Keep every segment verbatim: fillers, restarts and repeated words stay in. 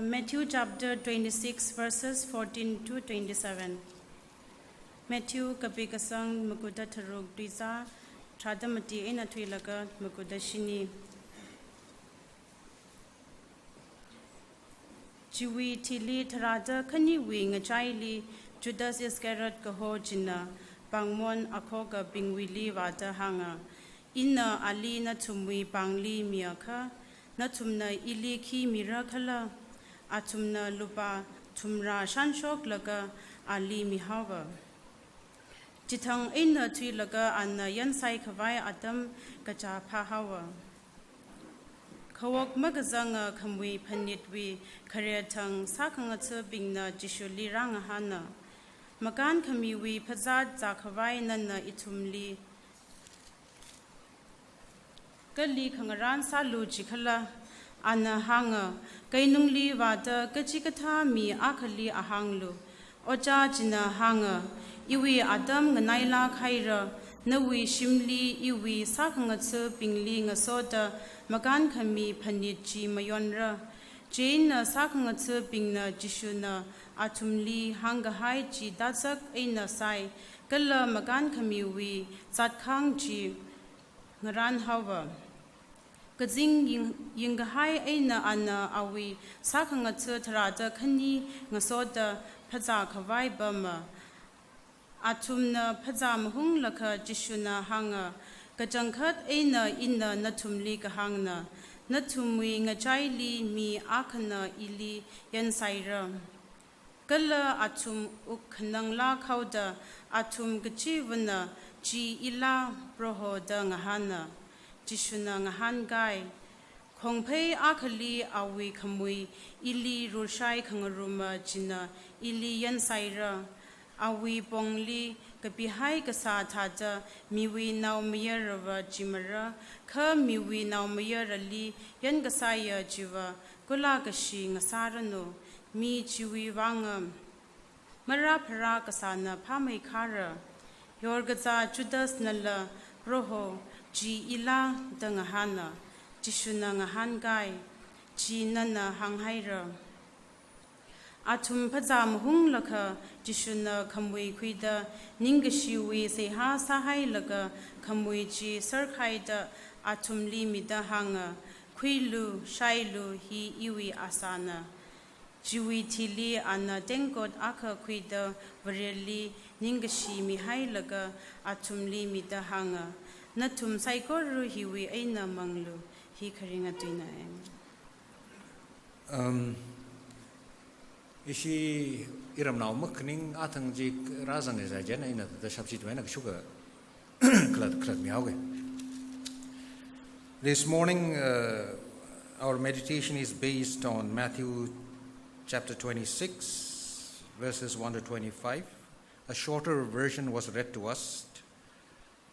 Matthew chapter twenty-six, verses fourteen to twenty-seven. Matthew kapi kasang makuda tharuk, tuizā tharāda mati eina thuilaga makuda shini. Chiwui thili tharāda khaniwui ngachaili Judas Iscariot kaho china pāngmon akhokabingwuili vāda hānga, "Ina ali nathumwui pāngli miakha, nathumna ili khi mira khala?" Athumna lupā thumrā shānshoklaga ali mihaowa. Chithang eina thuilaga ana yansai khavai atam kachā phāhaowa. Khawok makazanga khamui phanitwui khare thang sākhangathabingna Jishuli rāngahāna, "Makankhamiwui phazat zākhavai nana ithumli kali khangarān sālu jikhala?" Ana hānga, "Keinungli vāda kachikathā mi akhali ahānglu." Ojā china hānga, "Iwui atam nganailāk haira, nawui shimli iwui sākhangathabingli ngasoda makankhami phanit chi mayonra." Chieina sākhangathabingna Jishuna athumli hāngkahai chi tāzak eina sai, kala makankhamiwui zatkhang chi ngarānhaowa. Kazing ying-, yingkahai eina ana awui sākhangatha tharāda khani ngasoda phazā khavai pama. Athumna phazā mahunglakha Jishuna hānga, "Kachangkhat eina ina nathumli kahāngna, nathumwui ngachaili mi akhana ili yansaira." Kala athum wuk khananglāk haoda athum kachivana, "Chi ila, Proho?" da ngahāna. Jishuna ngahānkai, "Khongphei akhali awui khamui ili rulshai khangaruma china ili yansaira. Awui pongli kapihai kasā thāda miwui naomayarawui chimara, kha miwui naomayarali yankasāya chiva kulakashi ngasāranu. Mi chiwui vanga marāpharā kasāna phāmeikhara." Yorkazā Judasnala, "Proho, chi ila?" da ngahāna. Jishuna ngahānkai, "Chi nana hānghaira." Athum phazā mahunglakha Jishuna khamui khuida ningkashiwui seihā sāhailaga khamui chi sarkhaida athumli mida hānga, "Khuilu, shailu, hi iwui asāna." Chiwui thili ana tengkot akha khuida Vareli ningkashi mihailaga athumli mida hānga, "Nathum saikora hiwui eina manglu." Hi kharinga tuina. Um, ishi iramnao makhaning athang chi rāzang e zajen eina da shapshi tuina kashuka khalat, khalat mihaoke. This morning, uh, our meditation is based on Matthew chapter twenty-six, verses one to twenty-five. A shorter version was read to us.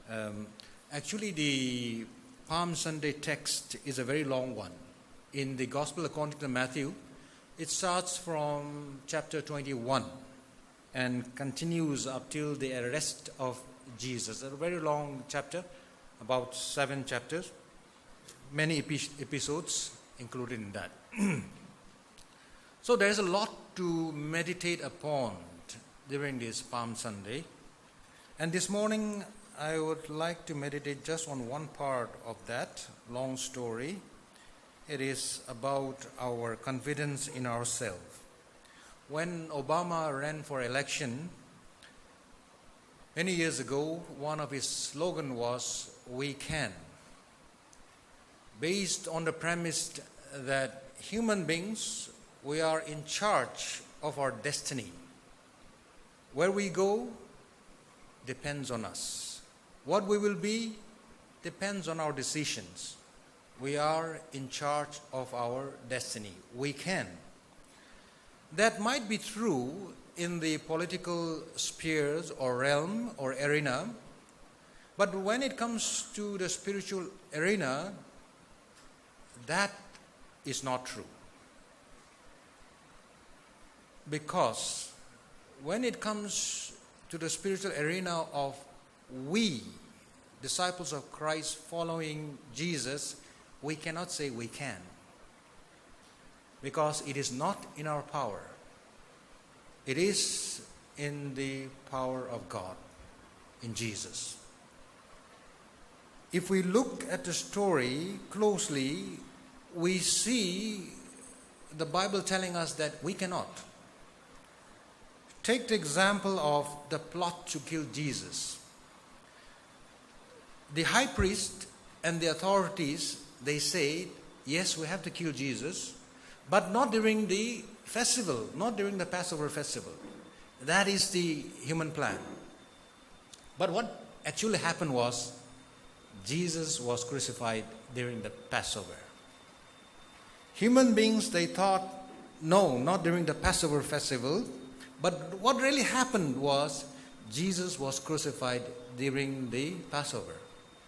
Um, actually, the Palm Sunday text is a very long one. In the Gospel according to Matthew, it starts from chapter twenty-one and continues up till the arrest of Jesus. A very long chapter, about seven chapters, many epi-, episodes included in that. So there's a lot to meditate upon during this Palm Sunday. And this morning, I would like to meditate just on one part of that long story. It is about our confidence in ourselves. When Obama ran for election many years ago, one of his slogan was, "We can." Based on the premise that human beings, we are in charge of our destiny. Where we go depends on us. What we will be depends on our decisions. We are in charge of our destiny. We can. That might be true in the political spheres or realm or arena, but when it comes to the spiritual arena, that is not true. Because when it comes to the spiritual arena of we, disciples of Christ following Jesus, we cannot say we can. because it is not in our power. It is in the power of God, in Jesus. If we look at the story closely, we see the Bible telling us that we cannot. Take the example of the plot to kill Jesus. The high priest and the authorities, they said, "Yes, we have to kill Jesus, but not during the festival, not during the Passover festival." That is the human plan. But what actually happened was, Jesus was crucified during the Passover. Human beings, they thought, "No, not during the Passover festival." But what really happened was, Jesus was crucified during the Passover.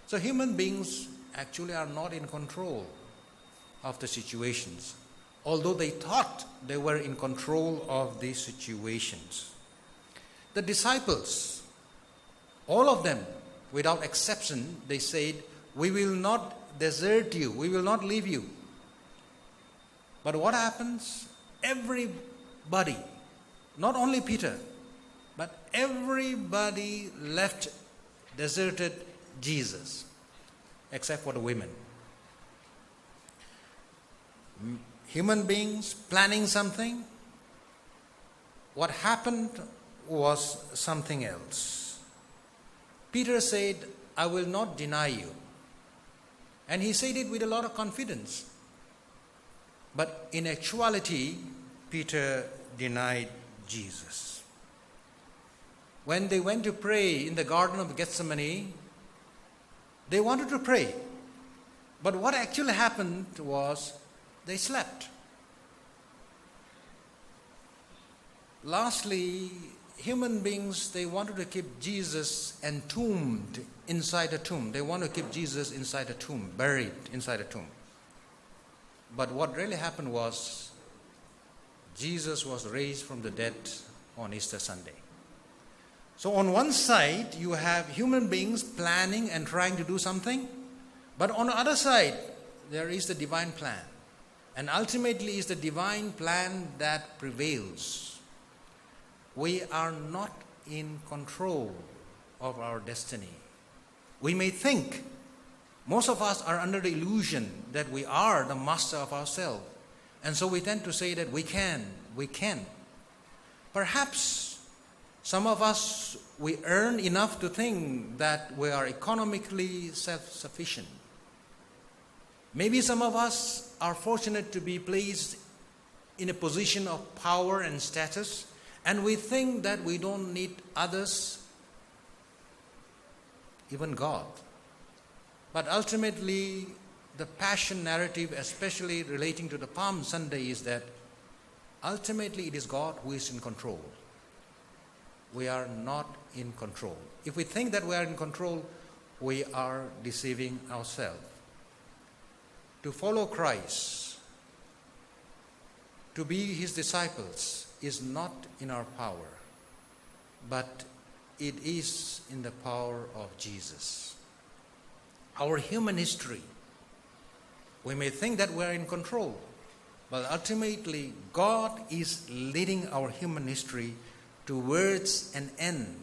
So human beings actually are not in control of the situations, although they thought they were in control of the situations. The disciples, all of them, without exception, they said, "We will not desert you, we will not leave you." But what happens? Everybody, not only Peter, but everybody left, deserted Jesus, except for the women. M-, human beings planning something, what happened was something else. Peter said, "I will not deny you." And he said it with a lot of confidence. But in actuality, Peter denied Jesus. When they went to pray in the Garden of Gethsemane, they wanted to pray. But what actually happened was they slept. Lastly, human beings, they wanted to keep Jesus entombed inside a tomb. They want to keep Jesus inside a tomb, buried inside a tomb. But what really happened was, Jesus was raised from the dead on Easter Sunday. So on one side, you have human beings planning and trying to do something, but on the other side, there is the divine plan. And ultimately, it's the divine plan that prevails. We are not in control of our destiny. We may think, most of us are under the illusion that we are the master of ourselves. And so we tend to say that we can, we can. Perhaps some of us, we earn enough to think that we are economically self-sufficient. Maybe some of us are fortunate to be placed in a position of power and status, and we think that we don't need others, even God. But ultimately, the Passion narrative, especially relating to the Palm Sunday, is that ultimately it is God who is in control. We are not in control. If we think that we are in control, we are deceiving ourselves. To follow Christ, to be his disciples, is not in our power, but it is in the power of Jesus. Our human history, we may think that we are in control, but ultimately God is leading our human history towards an end.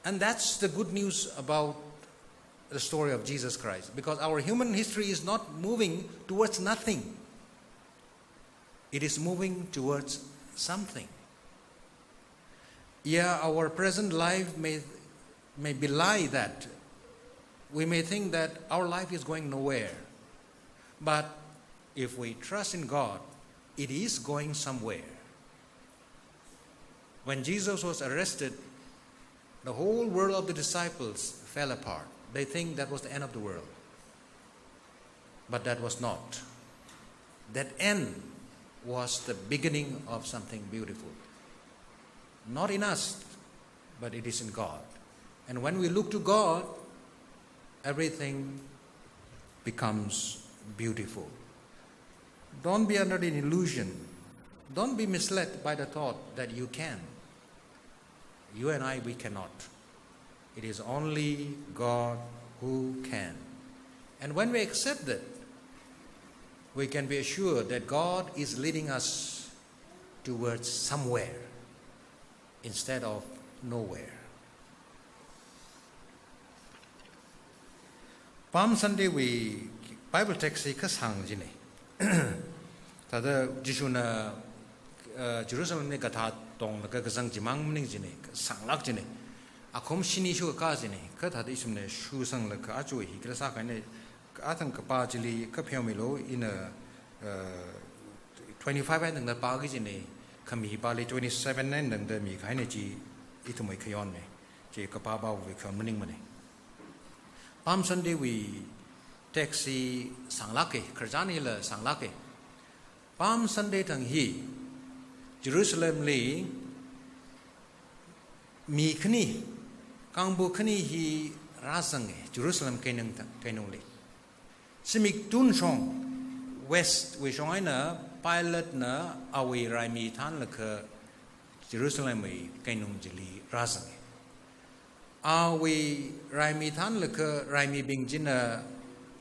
And that's the good news about the story of Jesus Christ, because our human history is not moving towards nothing. It is moving towards something. Yeah, our present life may, may belie that. We may think that our life is going nowhere. But if we trust in God, it is going somewhere. When Jesus was arrested, the whole world of the disciples fell apart. They think that was the end of the world. But that was not. That end was the beginning of something beautiful. Not in us, but it is in God. And when we look to God, everything becomes beautiful. Don't be under the illusion. Don't be misled by the thought that you can. You and I, we cannot. It is only God who can. And when we accept that, We can be assured that God is leading us towards somewhere instead of nowhere. Palm Sunday wui Bible text hi kasāng jina. Thāda Jishuna, uh, Jerusalemli gadhā tonglaga kazang chimang maning jina, sānglāk jina. Akhum shini shukakā jina, kha thāda ithumna shusanglaga aja hi kala sākahaina, athang kapā chili kapheomilu, ina, uh, twenty-five eina tangda pāki jina, khami pāli twenty-seven eina tangda mikahaina chi ithumwui khayonna. Chi kapā pāwui khayon maningmana. Palm Sunday wui text hi sānglāka, khararchan hila sānglāka. Palm Sunday thang hi Jerusalemli mi khani, kangbu khani hi rāzanga, Jerusalem keinung thang, keinungli. Zimiktun shong, west wui shong eina Pilatena awui raimi thānlaga Jerusalemwui keinung chili rāzanga. Awui raimi thānlaga raimibing china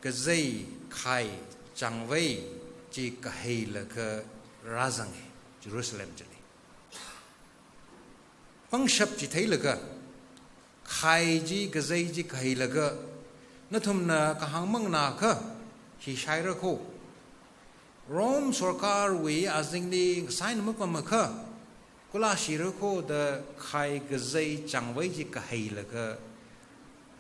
kazei, khai, changvei chi kahailaga rāzanga Jerusalem chili. Pangshap chi theilaga, khai chi, kazei chi kahailaga, nathumna kahāng manganāakha hi shaira kho. Rome sorkarwui azingli kasai na mapamakha, kula shira kho da khai, kazei, changvei chi kahailaga,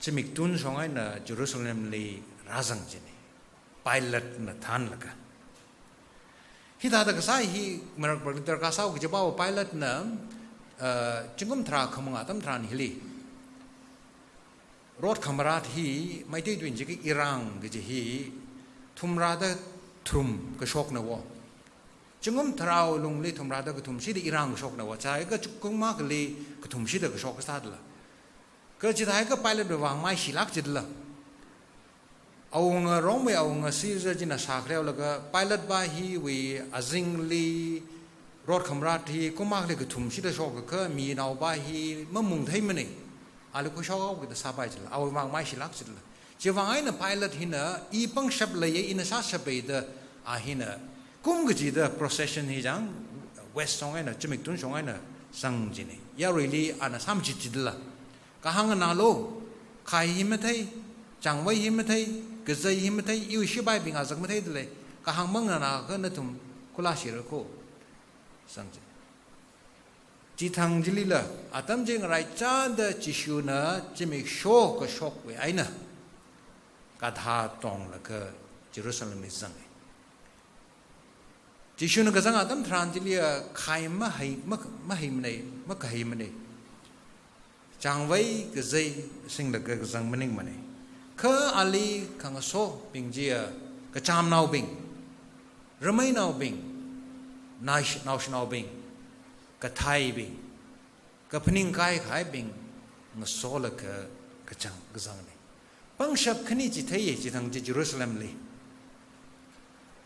zimiktun shong eina Jerusalemli rāzang jina. Pilatena thānlaga. Hithāda kasā hi marak marak darkar sāhaoki kajiva Pilatena, uh, zingkum tharā khamanga atam tharan hili, rot khamarat hi Meitei tuina jiakha irang kaji hi thumrāda thum kashokna wo. Zingkum tharāwui lungli thumrāda kathumshida irang kashokna wo. Chithākha zingkum akhali kathumshida kashok kasā dala. Kha chithākha Pilatewui vang maishilāk jidala. Awunga Romewui awunga Caesar china sākhaleolaga Pilate va hiwui azingli rot khamarat hi kum akhali kathumshida shokakha minaova hi mamungtheimana. Ali khuishokhaoki da sāpai jila, awui vang maishilāk jila. Chiwui vang eina Pilate hina i pangshap leiya, ina sāshapa da, a hina kum kachida procession hi chang west shong eina, zimiktun shong eina zang jina. Yaruili ana sāmachit jila. Kahāng nganālu, khai hi mathei, changvei hi mathei, kazei hi mathei, iwui shipaibing azak mathei dalei, kahāng manganāakha nathum kula shira kho. Zang jina. Chithang chilila, atam chi ngaraichāda Jishuna zimiksho kashokwui eina gadhā tonglaga Jerusalemli zanga. Jishuna kazang atam tharan chili, ah, khai mahai, ma, mahaimana, makahaimana. Changvei kazei singlaga kazang maningmana. Kha ali khangasobing chi, ah, kachamnaobing, rameinaobing, naish-, naoshinaobing, kathaibing, kaphaning kaikhaibing ngasolaga kachang kazangna. Pangshap khani chi theiya chithang chi Jerusalemli.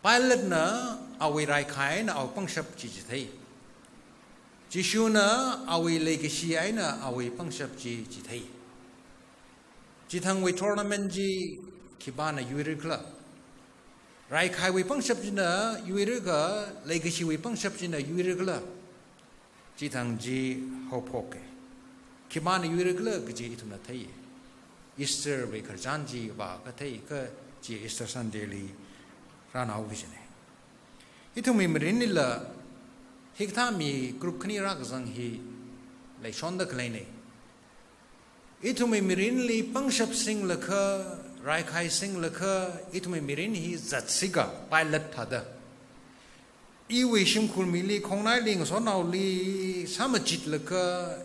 Pilatena awui raikhai eina awui pangshap chi chithei. Jishuna awui leikashi eina awui pangshap chi chithei. Chithangwui tournament chi khipāna yuira khala? Raikhaiwui pangshap china yuira kha, leikashiwui pangshap china yuira khala? Chithang chi haophoka. Khipāna yuira khala kaji ithumna thei. Easter wui khararchan chi vāakha thei, kha chi Easter Sunday li rānao kajina. Ithumwui mirinlila hikathā mi group khani rākazang hi leishonda khaleina. Ithumwui mirinli pangshap singlaga, raikhai singlaga, ithumwui mirin hi zatsiga, Pilate thāda. Iwui shimkhur mili, khongnaili, ngasonaoli sāmachitlaga,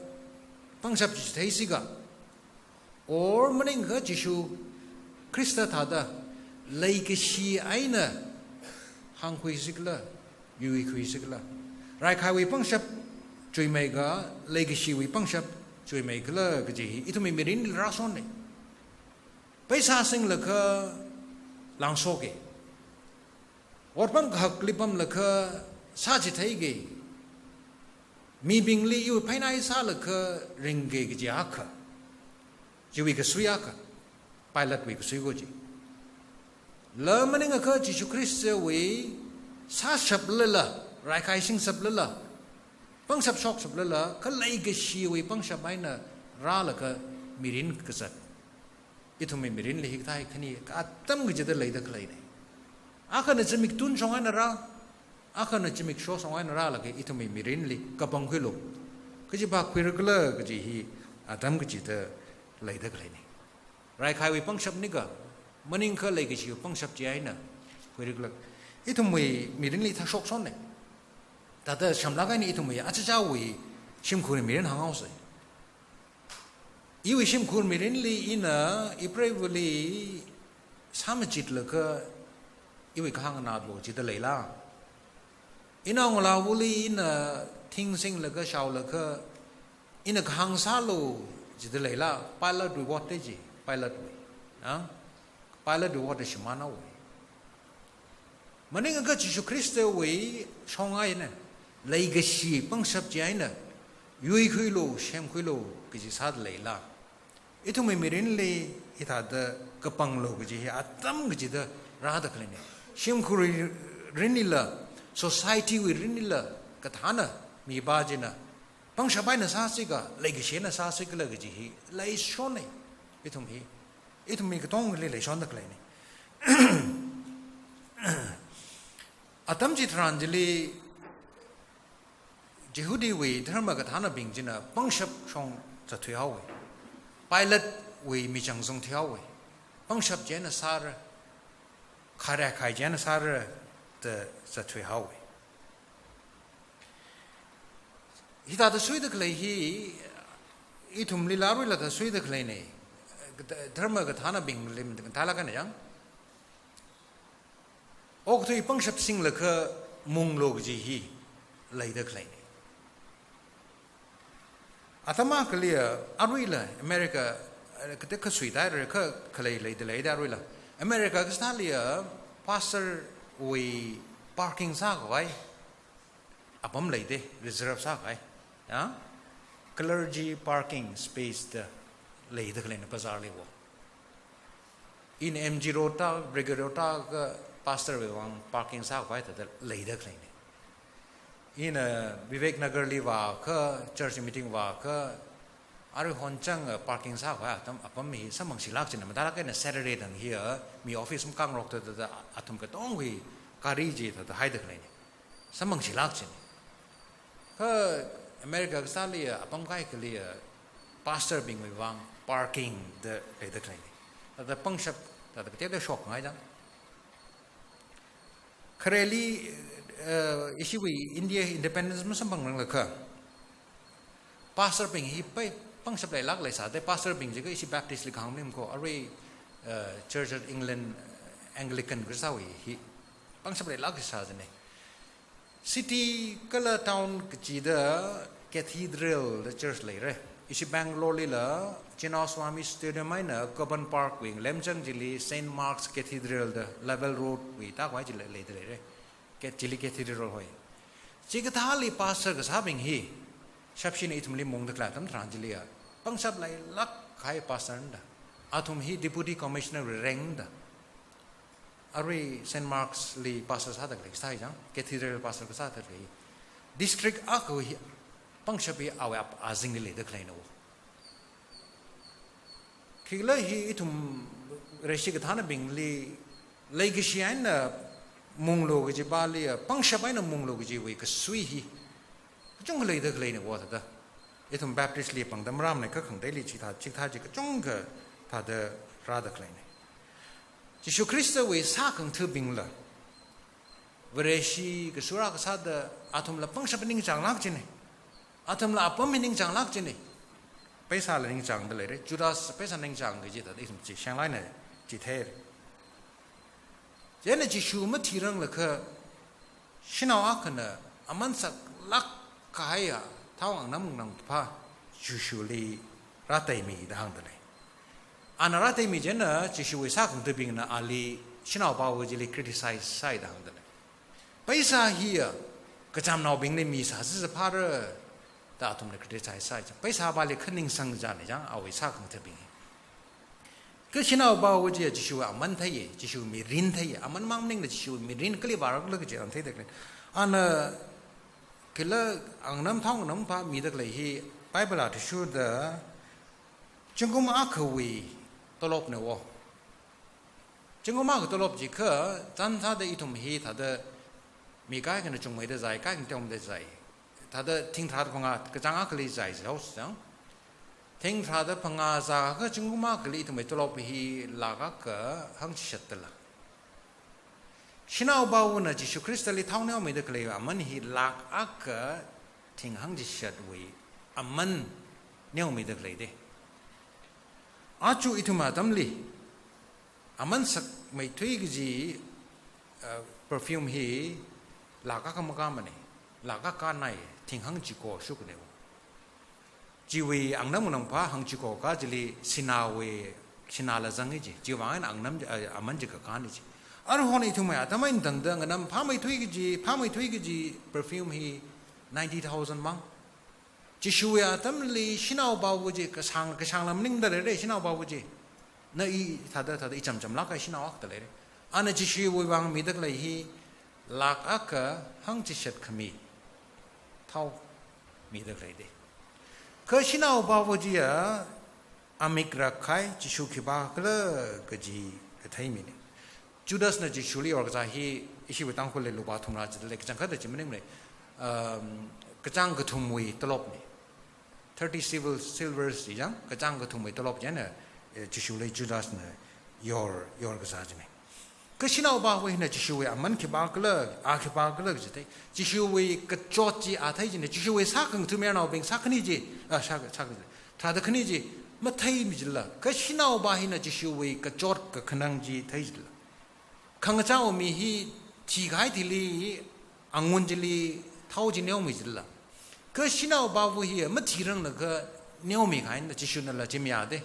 pangshap chi theisiga. Or maningakha Jishu Khrista thāda, leikashi eina hāngkhuisi khala, yuikhuisi khala? Raikhaiwui pangshap chuimeikha, leikashiwui pangshap chuimeikhala kaji hi ithumwui mirinli rāshonna. Paisa singlaga langsoka. Otpam kahakli pamlaga sāchitheika. Mibingli iwui phainai sālaga ringka kaji akha. Chiwui kasui akha. Pilatewui kasui ko chi. La maningakha Jishu Khristawui sāshaplala, raikhai singsaplala, pangshap shokshaplala, kha leikashiwui pangshap eina rālaga mirin kazat. Ithumwui mirinli hikathā hi khani atam kachida leida khaleina. Akhana zimik tun shong eina rā, akhana zimik sho shong eina rālaga ithumwui mirinli kapangkhuilu kaji pā khuirakhala kaji hi atam kachida leida khaleina. Raikhaiwui pangshap nika, maningakha leikashiwui pangshap chi eina khuirakhala. Ithumwui mirinli thāshok shonna. Thāda shamlāk eina ithumwui achichāwui shimkhurwui mirin hānghaosa. Iwui shimkhur mirinli ina ipreivali sāmachitlaga iwui kahāng ngatlu jida leila? Inaongalāvali ina thing singlaga shaolaga ina kahāng sālu jida leila? Pilatewui vote da chi, Pilatewui. Ah? Pilatewui vote da shimānhaowa. Maningakha Jishu Khristawui shong eina, leikashi pangshap chi eina, yuikhuilu, semkhuilu kaji sāda leila? Ithumwui mirinli hithāda kapanglu kaji hi atam kachida rāda khaleina. Shimkhurwui mirinlila, societywui mirinlila, kathāna mipā china pangshap eina sāsi kha, leikashi eina sāsi khala kaji hi leishonna. Ithum hi, ithum mi katongali leishonda khaleina. Atam chitharan chili Jihudiwui dharma kathānabing china pangshap shong zatthuihaowa. Pilatewui michang zung thuihaowa. Pangshap chi eina sāra, kharā khai chi eina sāra da zatthuihaowa. Hithāda suida khalei hi ithumlila aruila thāda suida khaleina. Dharma kathānabingli mathālāk eina yang, okathui pangshap singlaga munglu kaji hi leida khaleina. Atam akhaliya aruila America, eh, kateokha suitāhaira, kha khalei leida leida aruila. America kasāliya pastorwui parking sākhavai apam leida, reserve sākhavai. Ya? Clergy parking space da leida khaleina bazarli wo. Ina M G Road ta, Brigade Road ta kha pastorwui vang parking sākhavai thāda leida khaleina. Ina Vivek Nagarli vākha, church meeting vākha, arui honchang, eh, parking sākhavai atam apam hi samphangshilāk china, mathālāk eina Saturday thang hi, eh, mi office makāngarokta thāda athum katongawui gari chi thāda haida khaleina. Samphangshilāk china. Kha America kasāliya, apam kaikhaliya, pastorbingwui vang parking da leida khaleina. Thāda pangshap, thāda kateoda shokngai chang. Khareli, eh, ishiwui India independence masamphangranglakha, pastorbing hi pai pangshap leilāk leisāda, pastorbing jiakha ishi Baptist li kahāng maningkho, arui, eh, Church of England, Anglican kasāwui hi pangshap leilāk sā china. City kala town kachida cathedral da church leira. Ishi Bangalore lila Chinnaswamy Stadium eina Cubbon Park wui ngalem chang chili Saint Mark's Cathedral da Lovell Road wui tākhavai chili leida leira. Cat-, chili cathedral hoi. Chikathāli pastor kasābing hi, shapshina ithumli mungda khalei atam tharan chiliya, pangshap leilāk kahai pastor na da. Athum hi Deputy Commissioner rank da. Arui Saint Mark's li pastor sāda khalei kasā hi chang, cathedral pastor kasāda khalei. District akhawui hi pangshap hi awui ap-, azingli leida khaleina wo. Khikhala hi ithum Vareshi kathānabingli leikashi eina munglu kaji pāli, pangshap eina munglu kajiwui kasui hi kachungkha leida khaleina wo thāda. Ithum Baptist li pangda marāmana, kha khangateili chithā, chikathā chi kachungkha thāda rāda khaleina. Jishu Khristawui sākhangathabingla Vareshi kasura kasāda athumla pangshap ningchānglāk china. Athumla apam hi ningchānglāk china. Paisāla ningchāngda leira. Judas paisā ningchāng kaji thāda ithum chi shanglaina chithei. Chieina Jishu mathiranglakha, shanao akhana aman saklāk kahaiya thao angnam nganam phā Jishuli rāteimi da hāngda lei. Ana rāteimi chieina Jishuwui sākhangathabingna ali shanaopāva chili criticize sāi da hāngda lei. Paisā hiya kachamnaobingli misā sāsā phāra da athumna criticize sāi chang. Paisāpāli khaningsang chāna chang awui sākhangathabing hi. Kha shanaopava chiya Jishu aman theiya, Jishu mirin theiya, aman mang maningla Jishu mirin kali vārakhala kaji ana theida khalei. Ana kala angnam thao nganam pā mida khalei hi Bible athishurda zingkum akhawui tolopna wo. Zingkum akha tolop jikha, zan sāda ithum hi thāda mi kaikhana chungmeida zai, kaikhana teomeida zai. Thāda thing tharāda phangā kachāng akhali zai zau sāchang. Thing tharāda phangā zākha zingkum akhali ithumwui tolop hi lakh akha hangchishat dala. Shanaopavana Jishu Khristali thao neomeida khalei aman hi lakh akha thing hangchishatwui aman neomeida khalei de. Aja ithum atamli aman sakmeithui kaji, uh, perfume hi lakh akha makāmana, lakh akha kānai, thing hangchiko shukna wo. Chiwui angnam nganam pā hangchiko kajili sināwui, sināla zangi ji. Chiwui vang eina angnam, uh, aman chi kakāna ji. Aruihon ithumwui atam eina tangda nganam phāmeithui kaji, phāmeithui kaji perfume hi ninety thousand mang. Jishuwui atamli shanaopava chi kashāng, kashāngla maningda leira, shanaopava chi. Na i thāda, thāda ichamcham lāka shanao akha da leira. Ana Jishuwui vang mida khalei hi lakh akha hangchishat khami thao mida khalei de. Kha shanaopava chiya amik rākahai Jishu khipākhala kaji kathei mina. Judasna Jishuli yorkazā hi ishiwui Tangkhulli lupā thumrā jida lei, kachangkhatta chi maningmana, um, kachāng kathumwui tolopna. Thirty silver, silvers chi chang, kachāng kathumwui tolop china, eh, Jishuli Judasna yor, yorkazā china. Kha shanaopava hina Jishuwui aman khipākhala, a khipākhala kaji thei. Jishuwui kachot chi a thei china, Jishuwui sākhangatha mayarnaobing sākhani chi, a, sā, sā, tharāda khani chi matheimi jila. Kha shanaopava hina Jishuwui kachot kakhanang chi thei jila. Khangachāwui mi hi thikahai thili, angun chili thao chi neomi jila. Kha shanaopava hi mathiranglaga neomi kahaina, Jishuna̱la chi mayāda.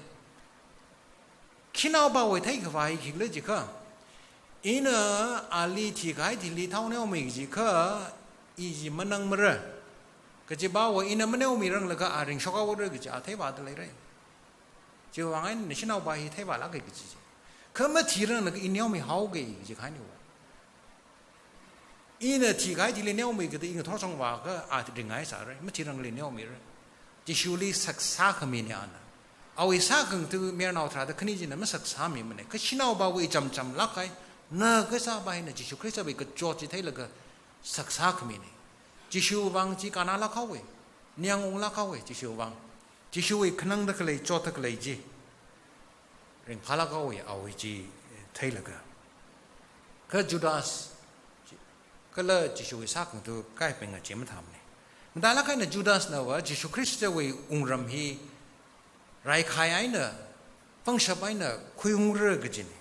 Shanaopavawui theikhavā hi khikhala jikha, ina ali thikahai thili thao neomi jikha, i chi manangmara. Kachipāva ina maneomiranglaga a ringshok haora kaji a theivāda leira. Chiwui vang eina shanaopava hi theivālāka kaji chi. Kha mathiranglaga i neomihaoki kaji kahaina wo. Ina thikahai thili neomi kida i ngathor chong vākha a ringngai sāra, mathirangli neomira. Jishuli saksā khamina ana. Awui sākhangatha mayarnao tharāda khani china masaksāmimana. Kha shanaopava ichamcham lākahai, na kasāva hina Jishu Khristawui kachot chi theilaga saksā khamina. Jishuwui vang chi kannalāk haowa, ningyāng unglāk haowa Jishuwui vang. Jishuwui khanangda khalei, chotda khalei chi ringphālāk haowa, awui chi theilaga. Kha Judas kala Jishuwui sākhangatha kahaibingna chi mathāmana. Matailāk eina Judasnava Jishu Khristawui wungram hi raikhai eina, pangshap eina khuiungra kajina.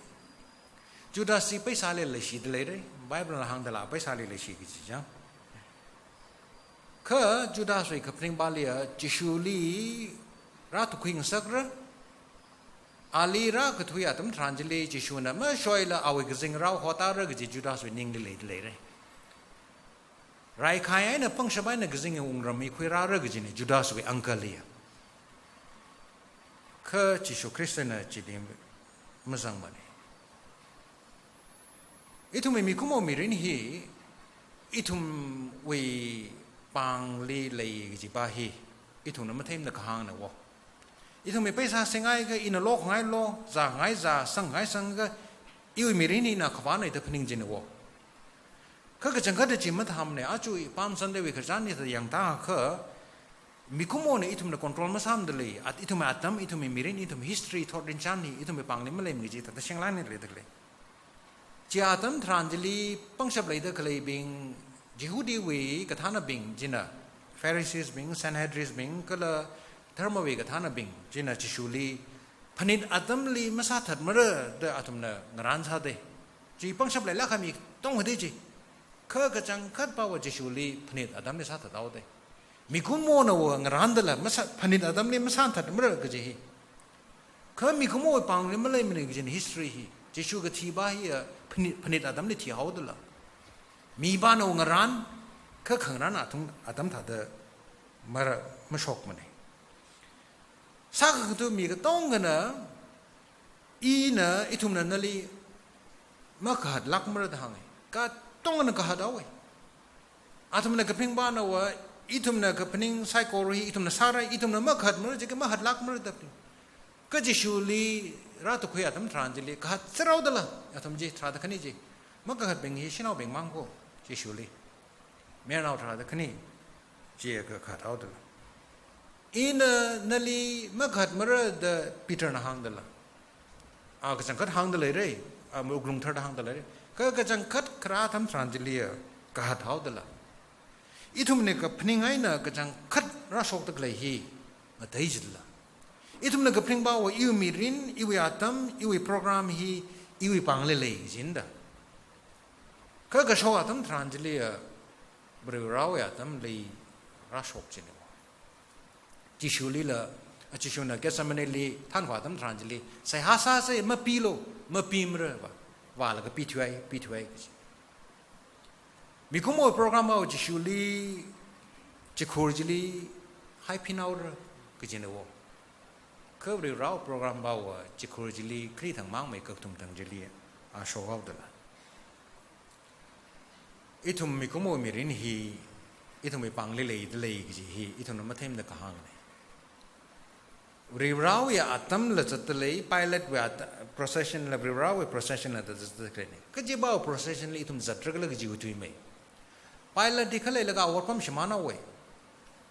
Judas chi paisāli leishida leira, Bible na hāngdala paisāli leishi kaji chang. Kha Judaswui kaphaningvāliya Jishuli rātukhui ngasakra, ali rākathui atam tharan chili Jishuna mashoila awui kazing rāhotāra kaji Judaswui ningli leida leira. Raikhai eina pangshap eina kazing wungram hi khuirāra kajina Judaswui uncle liya. Kha Jishu Khristana chili mazangmana. Ithumwui mikumo mirin hi, ithumwui pāngli lei kajiva hi, ithumna matheimana kahāngna wo. Ithumwui paisā singaikha ina lokhangai lo, zāngai zā, sangngai sangkha, iwui mirin hina khavāna da phaning china wo. Kha kachangkhatta chi mathāmana, aja Palm Sunday wui khararchan hithāda yangda kha, mikumona ithumna control masāmada lei, at ithumwui atam, ithumwui mirin, ithumwui history, thot rinchan hi, ithumwui pāngli maleimana kaji thāda shenglānna leida khalei. Chi atam tharan chili pangshap leida khaleibing, Jihudiwui kathānabing china, Pharisees bing, Sanhedrin bing, kala dharmawui kathānabing china Jishuli phanit atamli masāthatmara da athumna ngarān sāda. Chi pangshap leilāk kahai mi katonga da chi. Kha kachangkhatpava Jishuli phanit atamli sāthathaoda. Mikumonava ngarāndala masā, phanit atamli masāthatmara kaji hi. Kha mikumowui pāngli maleimana kajina history hi. Jishu kathiva hiya phanit, phanit atamli thihaodala. Mipānava ngarān, kha khangarān athum atam thāda mara, mashokmana. Sākhangatha mi katongana Ina, ithumna nali makahatlākmara da hānga. Katongana kahathaowa. Athumna kaphaning pānava, ithumna kaphaning saikora hi ithumna sāra, ithumna makahatmara jiakha mahatlākmara da phaning. Kha Jishuli rātukhui atam tharan chili kahat sāra dala, athum chi tharāda khani chi. Makahatbing hi sha̱naobing mang ko, Jishuli. Mayarnao tharāda khani, chi kahathao dala. Ina nali makahatmara da Peterna hāng dala. A kachangkhat hāngda leira, a wuklung tharda hāngda leira. Kha kachangkhat kharā atam tharan chili kahathao dala. Ithumna kaphaning eina kachangkhat rāshokda khalei hi ngatei jila. Ithumna kaphaning pāva iwui mirin, iwui atam, iwui program hi, iwui pāngli lei jida. Kha kashok atam tharan chili, Varivarāwui atamli rāshok jina. Jishulila, a Jishuna Gethsemaneli thanva atam tharan chili, seihā sāsa, mapilu, mapimara va, vālaga pithuihai, pithuihai kaji. Mikumo program va Jishuli, chikhur chili, haiphinhaora kajina wo. Kha Varivarā program va chikhur chili, kharithang māngmei kathum thang chili, a shokhaodala. Ithum mikumo mirin hi, ithumwui pāngli leida lei kaji hi, ithumna matheimada kahāngna. Varivarāwui atamla zatda lei, Pilatewui at-, procession la Varivarāwui procession la zatda khalei ni. Kaji va procession li ithum zatragala kaji uthuimei. Pilate di khaleilaga awotpam shimānhaowa.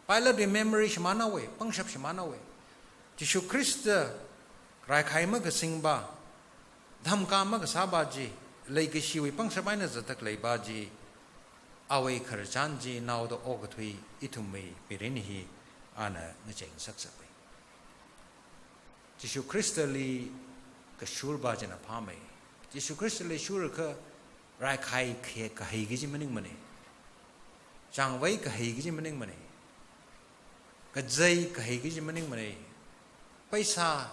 Pilatewui memory shimānhaowa, pangshap shimānhaowa. Jishu Khrista raikhai makasing va, dhamkā makasā va chi, leikashiwui pangshap eina zatda khalei va chi, awui khararchan chi naoda okathui ithumwui mirin hi ana ngacheingasaksapai. Jishu Khristali kashur va china phāmei. Jishu Khristali shurkha raikhai khe kahai kaji maningmana. Changvei kahai kaji maningmana. Kazei kahai kaji maningmana. Paisa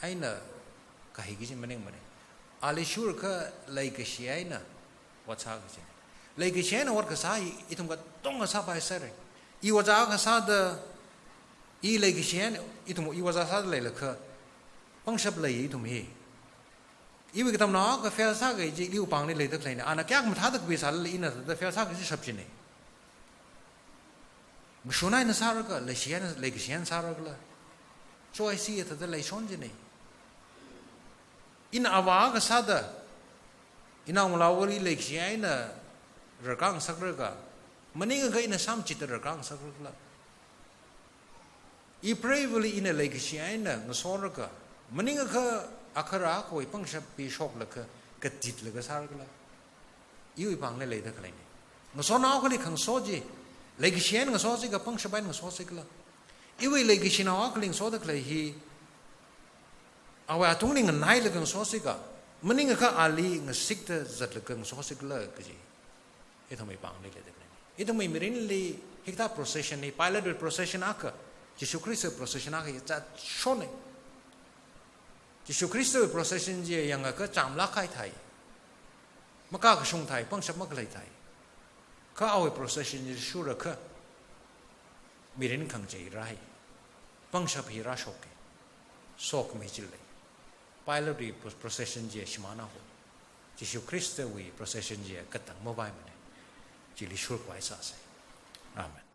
eina kahai kaji maningmana. Ali shurkha leikashi eina ot sā kaji. Leikashi eina ot kasā hi ithum katonga sāpai sāra. I ojā kasāda, i leikashi eina ithum i ojā sāda leilakha, pangshap lei ithum hi. Iwui katamnao akha fail sāki kaji, iwui pāngli leida khaleina. Ana kayākha mathāda kapi sālala ina thāda fail sāki kaji shap jina. Mashun eina sāra kala, leikashi eina, leikashi eina sāra kala, choice hi thāda leishon jina. Ina avā akha sāda, inao ngalāvali leikashi eina rarkāngasakra kala, maningakha ina sāmachitda rarkāngasakra kala. I preivali ina leikashi eina ngasoraga, maningakha akhara akhawui pangshap hi shoklaga, katitlaga sāra kala. Iwui pāngli leida khaleina. Ngasonao akhali khangaso chi, leikashi eina ngaso chi kala, pangshap eina ngaso chi kala. Iwui leikashinao akhali ngasoda khalei hi, awui atungli nganailaga ngaso chi kala, maningakha ali ngasikda zatlaga ngaso chi kala kaji. Ithumwui pāngli leida khaleina. Ithumwui mirinli hikathā procession hi, Pilatewui procession akha, Jishu Khristawui procession akha hi zatshonna. Jishu Khristawui procession chi yangakha chamlāk kahai thai. Makakashung thai, pangshap makhalei thai. Kha awui procession chi shurakha, mirin khangachei rāi. Pangshap hi rāshoka. Sokhami chili. Pilatewui pro-, procession chi shimānhaowa. Jishu Khristawui procession chi katang mapaimana. Chili shurkhavai sāsa. Amen.